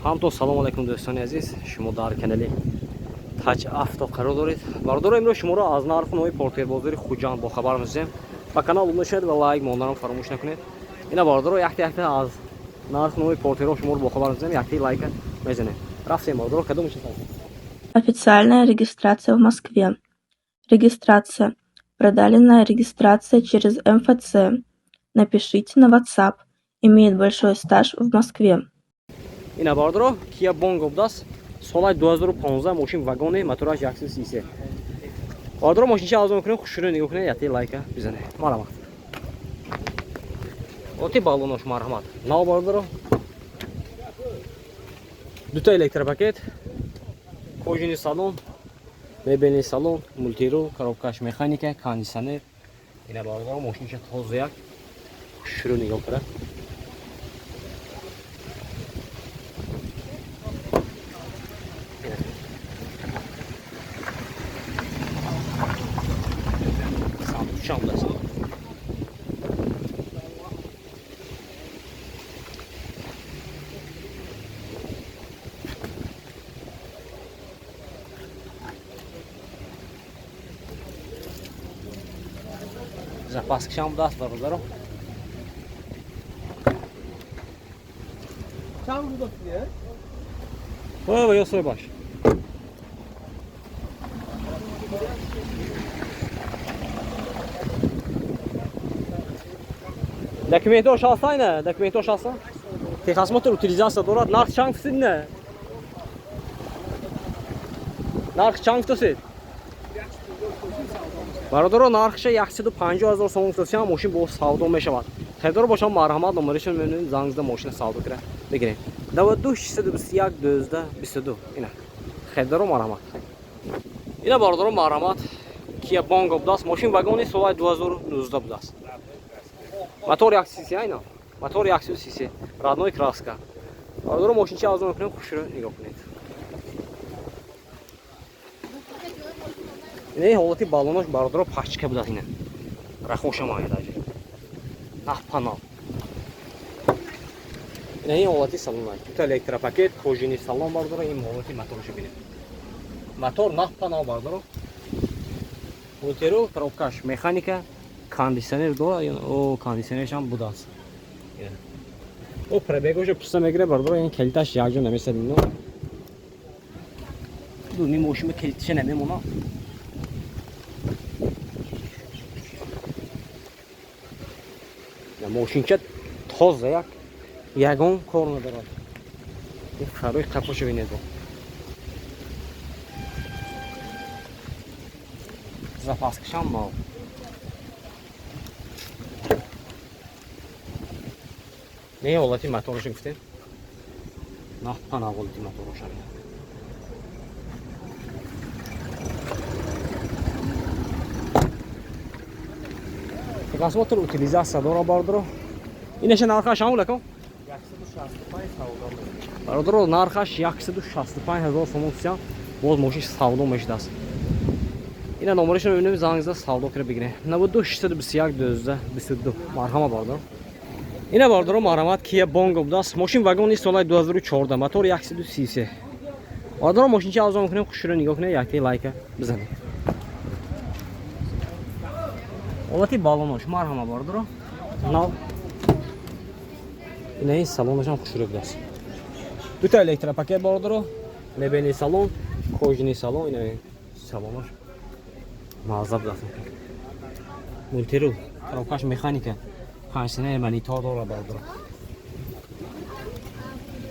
Ҳамто салом алайкум, дӯстони азиз. Шумо дар канали Таҷ Авто қарор доред. Бародаро, имрӯз шуморо аз нарху нои портербозори Хуҷанд бохабар месозем. Ба канал обуна шавед ва лайк монданро фаромӯш накунед. Ина бародаро, якта якта аз нарху нои портерҳо шуморо бохабар месозем, якти лайка мезанем. Рафтем, бародаро, кадом? Официальная регистрация в Москве. Регистрация. Продленная регистрация через МФЦ. Напишите на WhatsApp. Имеет большой стаж в Москве. Ина бародаро, Kia Bongo будааст, соли 2015, мошин вагоне, мотораш 133. Бародаро, мошинча азон кунем, хушрӯ нигоҳ кунед, якти лайка бизанед. Марҳамат. Оти баллонош, марҳамат. Нав, бародаро. Дута электропакет, кожаный салон, мебельный салон, мультируль, коробкаш механика, кондиционер. Ина бародаро, мошинча тоза, як хушрӯ нигоҳ кунед. Чанд аст? Запаскашам будааст, бародаро. Чанд рӯз? Ва ё баш. Документош ҳаста, ина? Документош ҳаста? Техосмотр, утилизация дорад. Нарх чанд фисид, не? Нарх чанд фитосид? Бародаро, нархша 150 ҳазор сомон фитосиам, мошин бо савдо мешавад. Харидор бошам, марҳамат, номерашон мебинем, занг зада мошина савдо кира бигирем. 92 621 12 22. Ина. Харидоро, марҳамат. Ина бародаро, марҳамат. Kia Bongo будааст, мошин вагони, соли 2019 будааст. Мотор 133, айна. Мотор 133. Родной краска. Бародаро, мошинча азон кунем, хушро нигоҳ кунед. Ина ҳолати баллонош, бародаро, пачка будааст ина. Рахошам ай даже. Нах панал. Ина ин ҳолати салон ай. Дута электропакет, кожаный салон, бародаро, ин ҳолати моторашо бинед. Мотор нах панал, бародаро. Мультируль, коробкаш механика, кондиционер дорад, о кондиционершам будааст. О пробегошо пуста мегире, бародаро, ин келиташ якҷо намесад ино. Дуни мошина келитиша намемона. Мошинча тоза, як ягон кор надорад. Ин фарои қафошо бинед, бо. Запаскашам нав. Не ҳолати моторашо гуфтем? Нафпана ҳолати мотораша. Техосмотр, утилизация дора, бародаро. Инаша нархаш ҳамун лаком? 165 савдо. Бародаро, нархаш 165 ҳазор сомон фисиям, боз мошин савдо мешудааст. Ина номерашро мебинем, занг зада савдо кира бигирем. 92 621 12 22. Марҳама, бародаро. Ина бародаро, марҳамат, Kia Bongo будааст. Мошин вагони, соли 2014, мотор 133. Бародаро, мошинча азон кунем, хушро нигоҳ кунед, якти лайка бизанед. Ҳолати баллонош, марҳама, бародаро. Нав. Ина ин салонашам хушрӯ будааст. Дута электропакет, бародаро, мебельный салон, кожаный салон, ина салонош мазза будааст. Мультируль, коробкаш механика, кондиционер, монитор дорад, бародаро.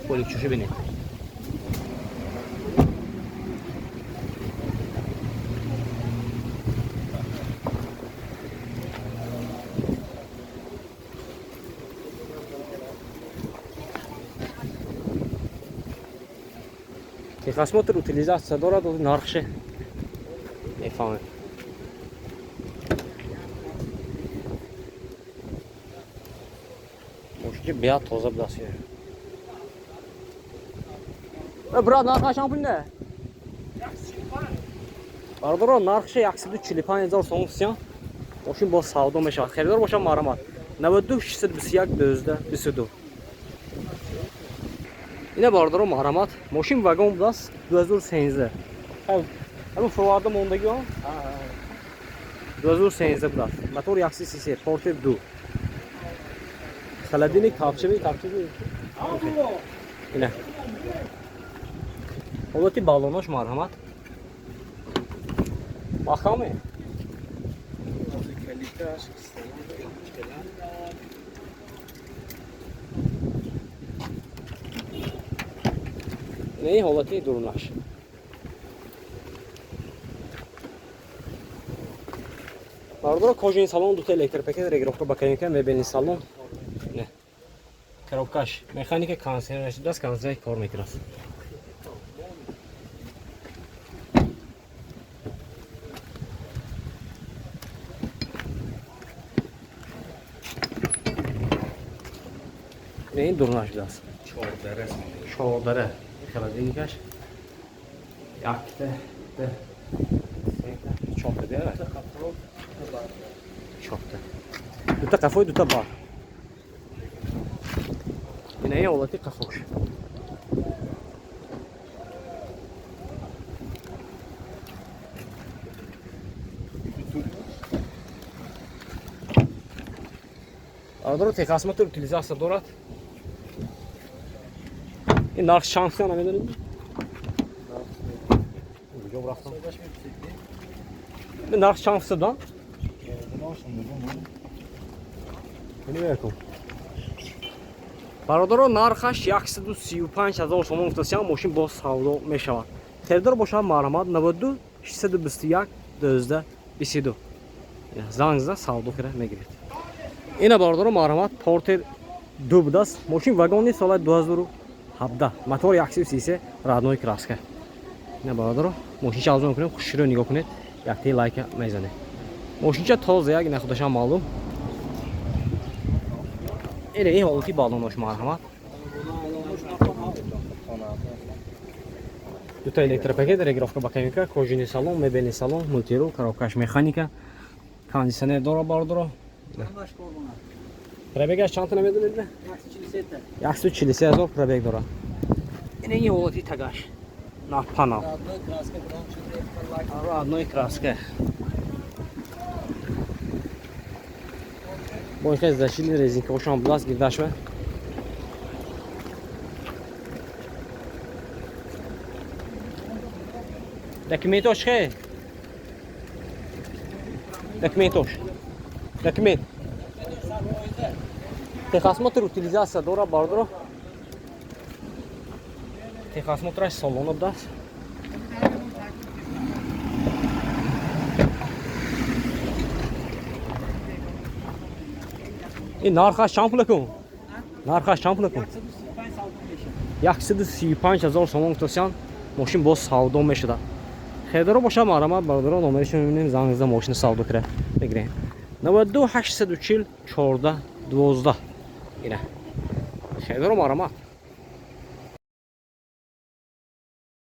Поликчуши бинед. Техосмотр, утилизация дорад, нархше мефаҳмем. Мошинча беҳад тоза будааст. Брат, нархаш чанд пул не? Бародаро, нархша 145 ҳазор сомон фисиям, мошин боз савдо мешавад. Харидор бошам, марҳамат. 92 621 12 22. Ина бародаро марҳамат, мошин вагон будааст 2013. Ҳамин фурварда мондагио 2013 будааст. Мотор 133, Портер 2. Холодильник тапчаби, тапчаби. Ина. Ҳолати баллонош марҳамат. Маҳкаме? Ин ҳолати дурунаш. Бародаро, кожаный салон, дута электропакет, регулировка боковика, мебельный салон. Не. Коробкаш, механика, кондиционер шудааст, кондиционер кор мекунад. Ин дурунаш шудааст. Чордара. Чордара. Холодильникаш. Якта, ду, сета, чорта бера. Чорта. Дута қафои, дута бар. Ина ин ҳолати қафош. Бародаро, техосмотр, утилизация дорад. Ин нарх чанд фия намедонед? Куҷо рафтам? Ин нарх чанд фия дан? Бародаро, нархаш 135 ҳазор сомон гуфтасиям, мошин боз савдо мешавад. Харидор бошад марҳамат 92 621 12 22. Занг зада савдо кира мегиред. Ина бародаро марҳамат, Портер 2 будааст. Мошин вагони соли 2017. Мотор 133, родной краска. Ина бародаро, мошинча азон кунем, хуширо нигоҳ кунед, яктаи лайка мезанед. Мошинча тоза як, ина худашам маълум. Ина ин ҳолати баллонош марҳамат. Дута электропакет, регулировка боковика, кожаный салон, мебельный салон, мультирул, коробкаш механика, кондиционер дора бародаро. Пробегаш чанд намедонед? 143 ҳазор пробег дорад. Ина ин ҳолати тагаш. Нафпанал. Родной краска. Бо ин хел защитный резинкаҳошам будааст гирдашва. Документош хе? Документош. Документ. Техосмотр, утилизация дора бародаро. Техосмотраш салона будааст. Ин нархаш чанд пул кун? Нархаш чанд пул кун? 135 ҳазор сомон гуфтасиям, мошин боз савдо мешуда. Харидоро бошад марҳамат бародаро, номерашро мебинем, занг зада мошина савдо кира мегирем. 92 840 14 12. Ина. Харидоро марҳамат.